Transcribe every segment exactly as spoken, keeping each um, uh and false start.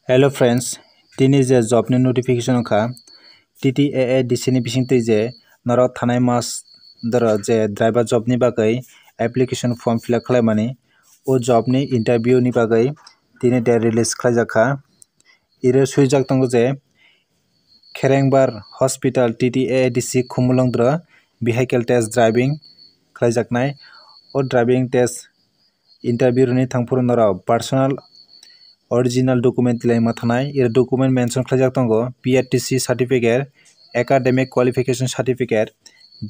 Hello friends, tini je job ni notification wngkha, T T A A D C ni bisingtwi je norok thanai mas doro je driver job ni bagwi application form fill up khlaimani, o job ni interview ni bagwi tini date release khlaijakha. Iro swijak tongo je Kherengbar Hospital T T A A D C Khumulwng doro vehicle test driving khlaijaknai. O driving test interview rwni thangphuru norok personal original document tilaima thanai. Iro document mention khlaijak tongo P R T C certificate, academic qualification certificate,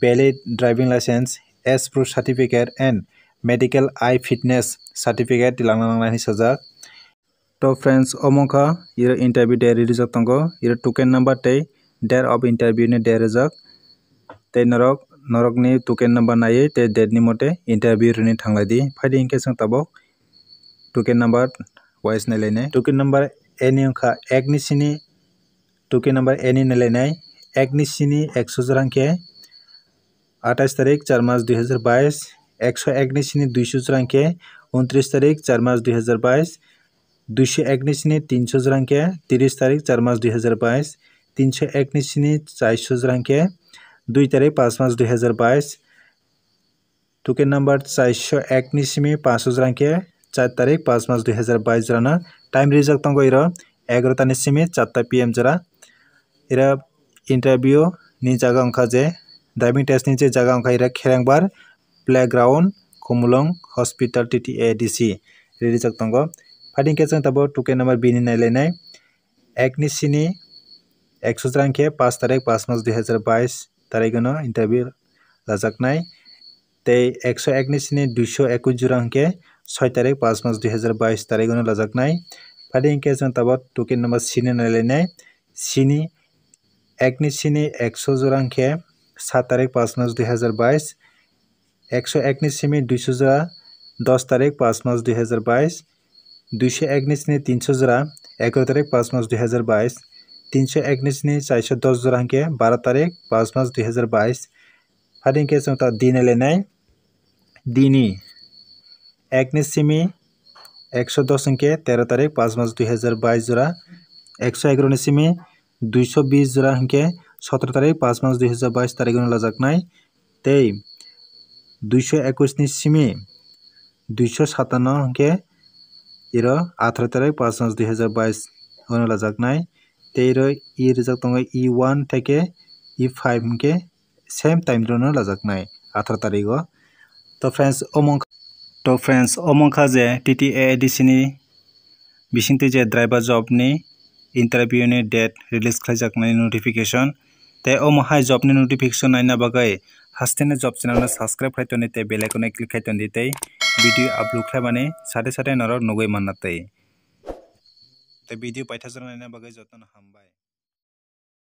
valid driving license, age proof certificate and medical eye fitness certificate tilangna nangnai hinwi sajak. To friends, omo wngkha iro interview date rijak tongo, iro token number tei date of interview ni date rijak. Tei norok, norokni token number naiwi tei date ni mote interview rwni thanglai di. Phaidi hinkhe chwng tabuk token number wise nailainai. Token number A ni wngkha ek ni sini, token number A ni nailainai, ek ni sini ekso jora hinkhe atais tarik char mas dui hazar bais, ekso ek ni sini duiso jora hinkhe untris tarik char mas dui hazar bais, duiso ek ni sini tinso jora hinkhe tiris tarik char mas dui hazar bais, tinso ek ni sini chaiso jora hinkhe dui tarik pas mas dui hazar bais, token number chaiso ek ni simi paso jora hinkhe char tarik pas mas dui hazar bais jorano time rijak tongo iro egarota ni simi charta P M jora. Iro interview ni jaga wngkha je driving test ni je jaga wngkha iro Kherengbar playground Khumulwng hospital T T A D C rijak tongo. Phaidi hinkhe chwng tabuk token number B ni nailainai. Ek ni sini ekso jora hinkhe pas tarik pas mas dui hazar bais tarigwno interview lajaknai. Tei ekso ek ni sini duiso ekwis jora hinkhe soi tarik pas mas dui hazar bais tarigwno lajaknai. Phaidi hinkhe chwng tabuk token number C ni nailainai. Sini ek ni sini ekso jora hinkhe sat tarik pas mas dui hazar bais, ekso ek ni simi duiso jora dos tarik pas mas dui hazar bais, duiso ek ni sini tinso jora egaroh tarik pas mas dui hazar bais, tinso ek ni sini chaiso dos jora hinkhe baro tarik pas mas dui hazar bais. Phaidi hinkhe chwng ta D ni nailainai. D ni ek ni simi ekso dos hinkhe tero tarik pas mas dui hazar bais jora, ekso egaroh ni simi duiso bis jora hinkhe sotoro tarik pas mas dui hazar bais tarigwno lajaknai. Tei duiso ekwis ni simi duiso satanno hinkhe iro atharo tarik pas mas dui hazar bais ono lajaknai. Tei iro E rijak tongo E one theke E five hinkhe same time rono lajaknai atharo tarigo. To friends, omo wngkha, to friends, omo wngkha je T T A A D C ni bisingtwi je driver job ni interview ni date release khlaijaknai notification. Tei omo hai job ni notification naina bagwi hasteni job channel no subscribe khai toni tei bell icon no click khai toni tei video upload khlaimani sade sade norok nugwi manna tei. Tei video paithajaknai naina bagwi jotono hambai.